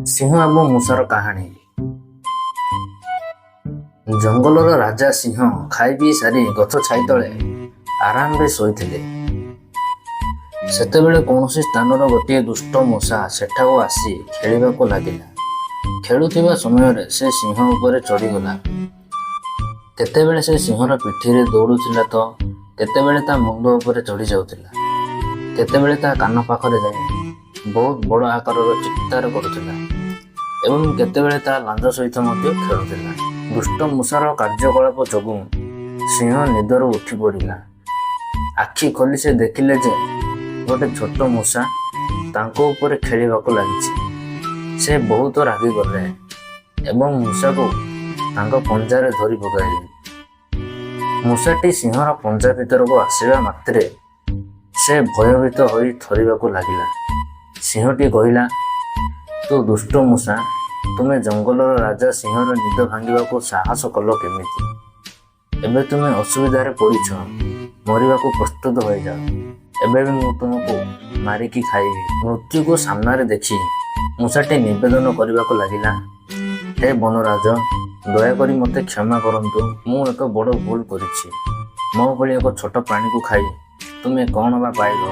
ସିଂହ ଏବଂ ମୂଷାର କାହାଣୀ। ଜଙ୍ଗଲର ରାଜା ସିଂହ ଖାଇ ପିଇ ସାରି ଗଛ ଛାଇ ତଳେ ଆରାମରେ ଶୋଇଥିଲେ। ସେତେବେଳେ କୌଣସି ସ୍ଥାନର ଗୋଟିଏ ଦୁଷ୍ଟ ମୂଷା ସେଠାକୁ ଆସି ଖେଳିବାକୁ ଲାଗିଲା। ଖେଳୁଥିବା ସମୟରେ ସେ ସିଂହ ଉପରେ ଚଢ଼ିଗଲା। କେତେବେଳେ ସେ ସିଂହର ପିଠିରେ ଦୌଡ଼ୁଥିଲା ତ କେତେବେଳେ ତା ମୁଣ୍ଡ ଉପରେ ଚଢ଼ି ଯାଉଥିଲା, କେତେବେଳେ ତା କାନ ପାଖରେ ଯାଇ ବହୁତ ବଡ଼ ଆକାରର ଚିତ୍କାର କରୁଥିଲା ଏବଂ କେତେବେଳେ ତା ଲାଞ୍ଜ ସହିତ ମଧ୍ୟ ଖେଳୁଥିଲା। ଦୁଷ୍ଟ ମୂଷାର କାର୍ଯ୍ୟକଳାପ ଯୋଗୁଁ ସିଂହ ନିଦରୁ ଉଠି ପଡ଼ିଲା। ଆଖି ଖୋଲି ସେ ଦେଖିଲେ ଯେ ଗୋଟେ ଛୋଟ ମୂଷା ତାଙ୍କ ଉପରେ ଖେଳିବାକୁ ଲାଗିଛି। ସେ ବହୁତ ରାଗିଗଲେ ଏବଂ ମୂଷାକୁ ତାଙ୍କ ପଞ୍ଜାରେ ଧରି ପକାଇଲେ। ମୂଷାଟି ସିଂହର ପଞ୍ଜା ଭିତରକୁ ଆସିବା ମାତ୍ରେ ସେ ଭୟଭୀତ ହୋଇ ଥରିବାକୁ ଲାଗିଲା। ସିଂହଟି କହିଲା, "ତୁ ଦୁଷ୍ଟ ମୂଷା, ତୁମେ ଜଙ୍ଗଲର ରାଜା ସିଂହର ନିଦ ଭାଙ୍ଗିବାକୁ ସାହସ କଲ କେମିତି? ଏବେ ତୁମେ ଅସୁବିଧାରେ ପଡ଼ିଛ। ମରିବାକୁ ପ୍ରସ୍ତୁତ ହୋଇଯାଅ। ଏବେ ବି ମୁଁ ତୁମକୁ ମାରିକି ଖାଇବି।" ମୃତ୍ୟୁକୁ ସାମ୍ନାରେ ଦେଖି ମୂଷାଟି ନିବେଦନ କରିବାକୁ ଲାଗିଲା, "ହେ ବନରାଜ, ଦୟାକରି ମୋତେ କ୍ଷମା କରନ୍ତୁ। ମୁଁ ଏକ ବଡ଼ ଭୁଲ କରିଛି। ମୋ ଭଳି ଏକ ଛୋଟ ପ୍ରାଣୀକୁ ଖାଇ ତୁମେ କ'ଣ ବା ପାଇବ?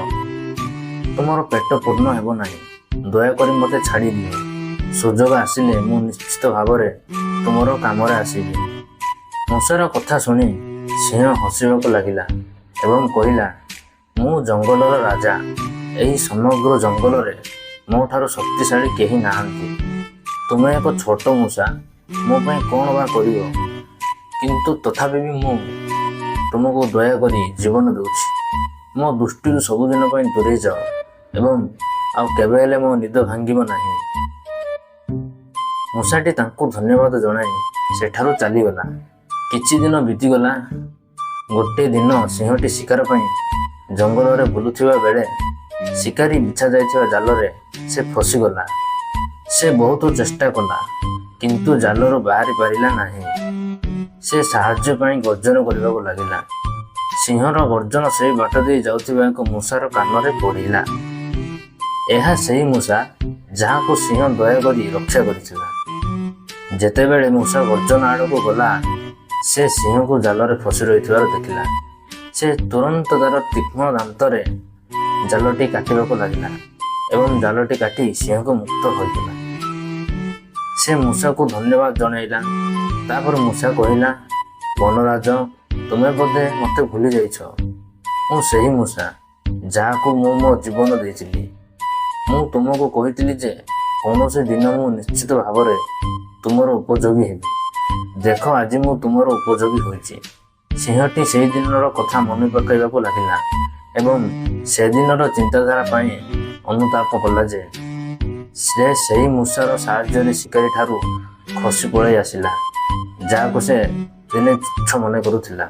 ତୁମର ପେଟ ପୂର୍ଣ୍ଣ ହେବ ନାହିଁ। ଦୟାକରି ମୋତେ ଛାଡ଼ିଦିଅ। ସୁଯୋଗ ଆସିଲେ ମୁଁ ନିଶ୍ଚିତ ଭାବରେ ତୁମର କାମରେ ଆସିବି।" ମୂଷାର କଥା ଶୁଣି ସିଂହ ହସିବାକୁ ଲାଗିଲା ଏବଂ କହିଲା, "ମୁଁ ଜଙ୍ଗଲର ରାଜା। ଏହି ସମଗ୍ର ଜଙ୍ଗଲରେ ମୋ ଠାରୁ ଶକ୍ତିଶାଳୀ କେହି ନାହାନ୍ତି। ତୁମେ ଏକ ଛୋଟ ମୂଷା, ମୋ ପାଇଁ କ'ଣ ବା କରିବ? କିନ୍ତୁ ତଥାପି ବି ମୁଁ ତୁମକୁ ଦୟାକରି ଜୀବନ ଦେଉଛି। ମୋ ଦୃଷ୍ଟିରୁ ସବୁଦିନ ପାଇଁ ଦୂରେଇ ଯାଅ ଏବଂ ଆଉ କେବେ ହେଲେ ମୋ ନିଦ ଭାଙ୍ଗିବ ନାହିଁ।" ମୂଷାଟି ତାଙ୍କୁ ଧନ୍ୟବାଦ ଜଣାଇ ସେଠାରୁ ଚାଲିଗଲା। କିଛି ଦିନ ବିତିଗଲା। ଗୋଟିଏ ଦିନ ସିଂହଟି ଶିକାର ପାଇଁ ଜଙ୍ଗଲରେ ବୁଲୁଥିବା ବେଳେ ଶିକାରୀ ବିଛା ଯାଇଥିବା ଜାଲରେ ସେ ଫସିଗଲା। ସେ ବହୁତ ଚେଷ୍ଟା କଲା, କିନ୍ତୁ ଜାଲରୁ ବାହାରି ପାରିଲା ନାହିଁ। ସେ ସାହାଯ୍ୟ ପାଇଁ ଗର୍ଜନ କରିବାକୁ ଲାଗିଲା। ସିଂହର ଗର୍ଜନ ସେଇ ବାଟ ଦେଇ ଯାଉଥିବା ଏକ ମୂଷାର କାନରେ ପଡ଼ିଲା। ଏହା ସେହି ମୂଷା ଯାହାକୁ ସିଂହ ଦୟାକରି ରକ୍ଷା କରିଥିଲା। ଯେତେବେଳେ ମୂଷା ଗର୍ଜନ ଆଡ଼କୁ ଗଲା, ସେ ସିଂହକୁ ଜାଲରେ ଫସି ରହିଥିବାର ଦେଖିଲା। ସେ ତୁରନ୍ତ ତାର ତୀକ୍ଷ୍ଣ ଦାନ୍ତରେ ଜାଲଟି କାଟିବାକୁ ଲାଗିଲା ଏବଂ ଜାଲଟି କାଟି ସିଂହକୁ ମୁକ୍ତ ହୋଇଗଲା। ସେ ମୂଷାକୁ ଧନ୍ୟବାଦ ଜଣାଇଲା। ତାପରେ ମୂଷା କହିଲା, "ବନରାଜ, ତୁମେ ବୋଧେ ମୋତେ ଭୁଲି ଯାଇଛ। ମୁଁ ସେହି ମୂଷା ଯାହାକୁ ମୁଁ ମୋ ଜୀବନ ଦେଇଥିଲି। ମୁଁ ତୁମକୁ କହିଥିଲି ଯେ କୌଣସି ଦିନ ମୁଁ ନିଶ୍ଚିତ ଭାବରେ ତୁମର ଉପଯୋଗୀ ହେବି। ଦେଖ, ଆଜି ମୁଁ ତୁମର ଉପଯୋଗୀ ହୋଇଛି।" ସିଂହଟି ସେହି ଦିନର କଥା ମନେ ପକାଇବାକୁ ଲାଗିଲା ଏବଂ ସେଦିନର ଚିନ୍ତାଧାରା ପାଇଁ ଅନୁତାପ କଲା ଯେ ସେ ସେହି ମୂଷାର ସାହାଯ୍ୟରେ ଶିକାରୀ ଠାରୁ ଖସି ପଳାଇ ଆସିଲା, ଯାହାକୁ ସେ ଦିନେ ତୁଚ୍ଛ ମନେ କରୁଥିଲା।